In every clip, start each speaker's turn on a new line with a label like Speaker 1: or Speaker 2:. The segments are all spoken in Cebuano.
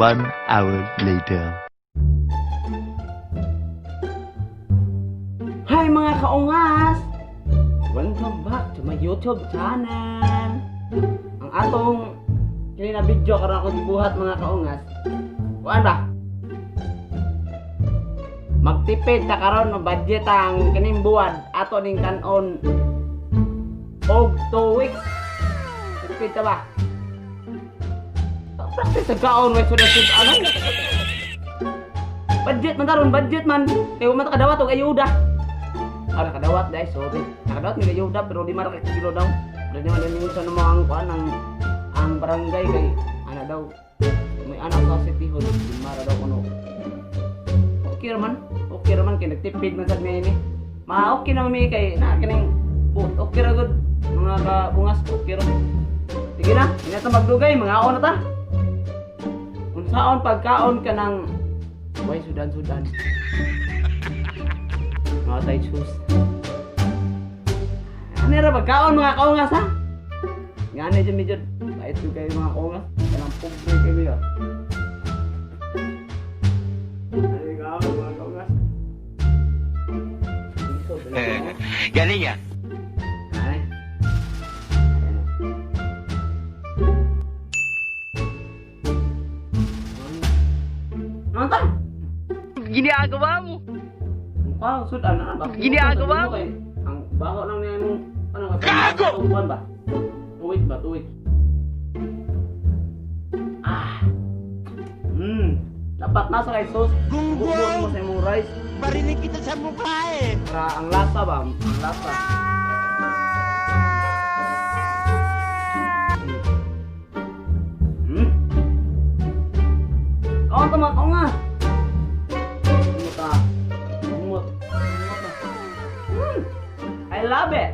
Speaker 1: One hour later.
Speaker 2: Hi, mga kaungas! Welcome back to my YouTube channel! Ang atong kini na video karon ako gibuhat, mga kaungas. Kuan ba? Magtipid ta karon, budget ang kining buwan ato ning kanon og 2 weeks. Tipid ta ba? Practice sa kaon way sudah sud ano? Budget man taron, budget man. Kay wa man ta kadawat og ayuda. Ah, nakadawat dahil, sorry. Nakadawat ni ayuda pero di man ra kilo daw. Pero di man din sa mga ang kuan ang barangay kay ana daw. May anak sa City Hall, di mara daw kuno. Okay ra man. Okay ra man kay nagtipid man sad mi ini. Ma okay na mi kay na kining buot okay ra gud, mga kaungas, okay ra. Sige na, hindi na ta magdugay, mga na ta. Unsaon pagkaon ka ng way sudan-sudan? Mga tay sus. Ano ra pagkaon, mga kaungas, ha? Nga na dyan medyo bait ko kayo, mga kaungas. Kanang pobre kayo. Ano kaon, mga kaungas? Piso, dali.
Speaker 1: Galing ah.
Speaker 2: Ay. Ayan o. Ano ta?
Speaker 3: Ginagawa mo.
Speaker 2: Mukha, sudan na ba?
Speaker 3: Ginagawa mo.
Speaker 2: Ang bako lang niya yung ano ka?
Speaker 1: Gago!
Speaker 2: Kuan ba? 2 weeks ba? 2 weeks. Ah. Dapat nasa kay sauce.
Speaker 4: Gunggong!
Speaker 2: Bukbuk mo sa imong rice.
Speaker 4: Barinig kita sa mukha eh!
Speaker 2: Para ang lasa ba? Ang lasa. Kaon ta, mga kaunga. Umot ah. Umot. Umot na. I love it.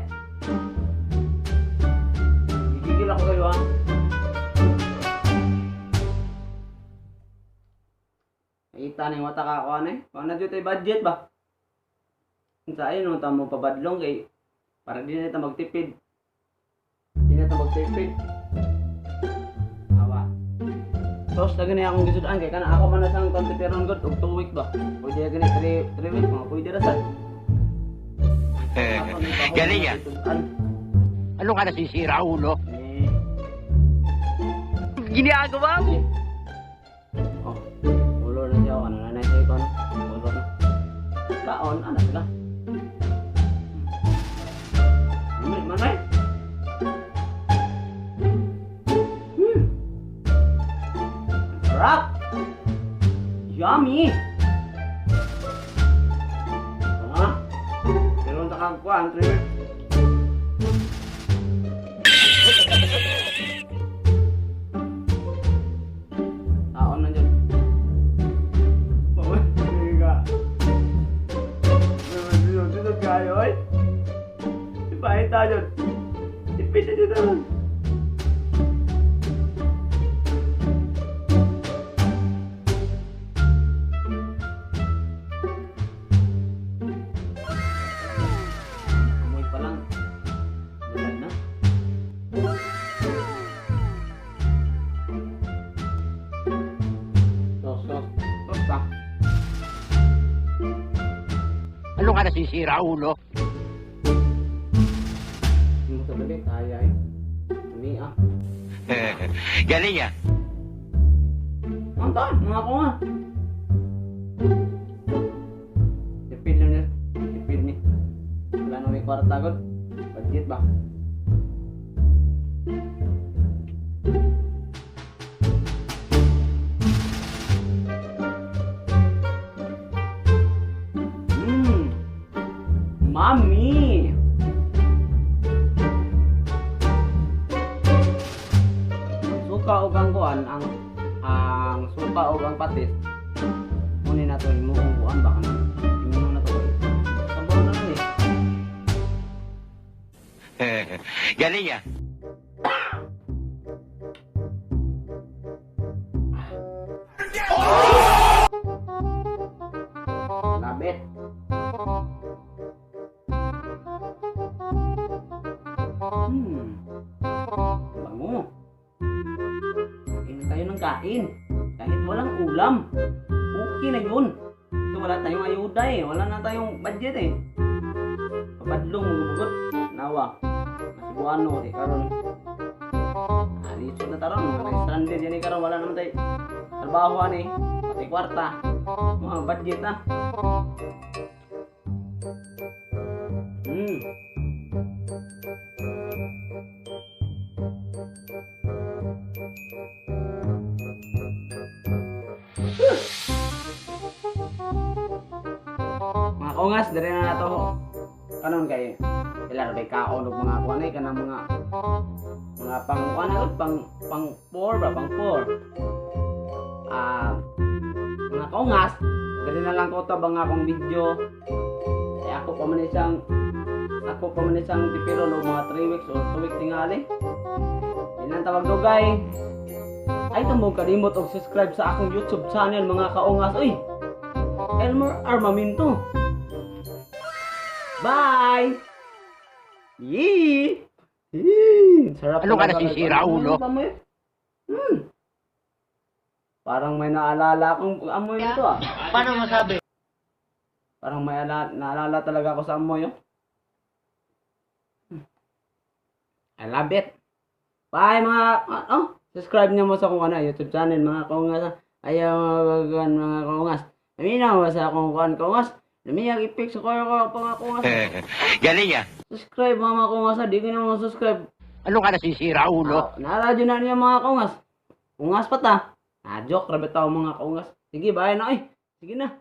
Speaker 2: Gigigil ako kayo ah. Nakita na yung wata ka ako ano eh. Kung na tayo budget ba? Unsa ay no ta mo pabadlong kay para di na ta magtipid. Di na ta magtipid. Awa. Tos lagi na akong gisudan kay kana ako man na sang kontiperon god og 2 weeks ba. Pwede na gani 3 3 weeks mga pwede ra sad.
Speaker 1: Galing ah.
Speaker 4: Ano ka nasisira, ulo?
Speaker 2: Eh,
Speaker 3: Ginagawa mo.
Speaker 2: Oh, ulo na siya ano na na siya ko ano. Ulo na. Kaon ana sila. Manay. Sarap! Yummy! Ah, pero ang takagkuhan, 3 weeks. Taon na dyan. Mawala ka. Dito kayo, ay. Ipahit tayo. Ipit na dito lang. Amoy pa lang. Bulan na. Sos, sos. Sos pa.
Speaker 4: Ano ka nasisira, ulo?
Speaker 2: Hindi mo sa dali, kaya eh. Ani ah.
Speaker 1: Galing ah.
Speaker 2: Ang taon, mga ko nga. Tipid lang niya. Tipid ni. Wala na may kwarta god. Budget ba? Mami! Ang suka ug ang kuan, ang suka ug ang patis. Muni na to himuong kuan ba kanang himuon na to eh. Sabaw na lang eh.
Speaker 1: Galing ah.
Speaker 2: Love it. Bango. Kain na tayo ng kain. Kahit walang ulam, okay na yun. So, wala tayong ayuda eh. Wala na tayong budget eh. Papadlong, bugot. Nawa. Masibuano, di karon. Alisod na taron. Mga stranded yan eh karon. Wala naman tayo trabaho ani. Pati kwarta. Mga budget na. Mga kaungas, diri na nato kanon kay ila ra kaon og mga kuan ay kanang mga pang kuan na pang pang 4 ba, pang 4. Mga kaungas, diri na lang ko tabang akong video. Kay ako pa man isang tipiro no mga 3 weeks or 2 weeks tingali. Di lang tawag dugay. Ay tambog kalimot og subscribe sa akong YouTube channel, mga kaungas. Uy! Elmer Armamento. Bye! Yee! Yee! Sarap
Speaker 4: Ano ka
Speaker 2: talaga.
Speaker 4: nasisira, ulo?
Speaker 2: Amoy. Parang may naalala akong amoy nito ah.
Speaker 4: Paano masabi?
Speaker 2: Parang may naalala talaga ako sa amoy. Oh. I love it. Bye mga oh, subscribe niyo mo sa akong ano, YouTube channel, mga kaungas. Ayaw mga mga kaungas. Amina mo sa akong kuan kaungas. Lumiyag ipik sa koyo ko mga kaungas.
Speaker 1: Galing ah.
Speaker 2: Subscribe mga kaungas. Di ko na mo subscribe.
Speaker 4: Ano ka nasisira, ulo?
Speaker 2: Oh, naradyo na niya mga kaungas. Ungas pa ta. Ah, joke, rabe tao mga kaungas. Sige, bye na oy. Sige na.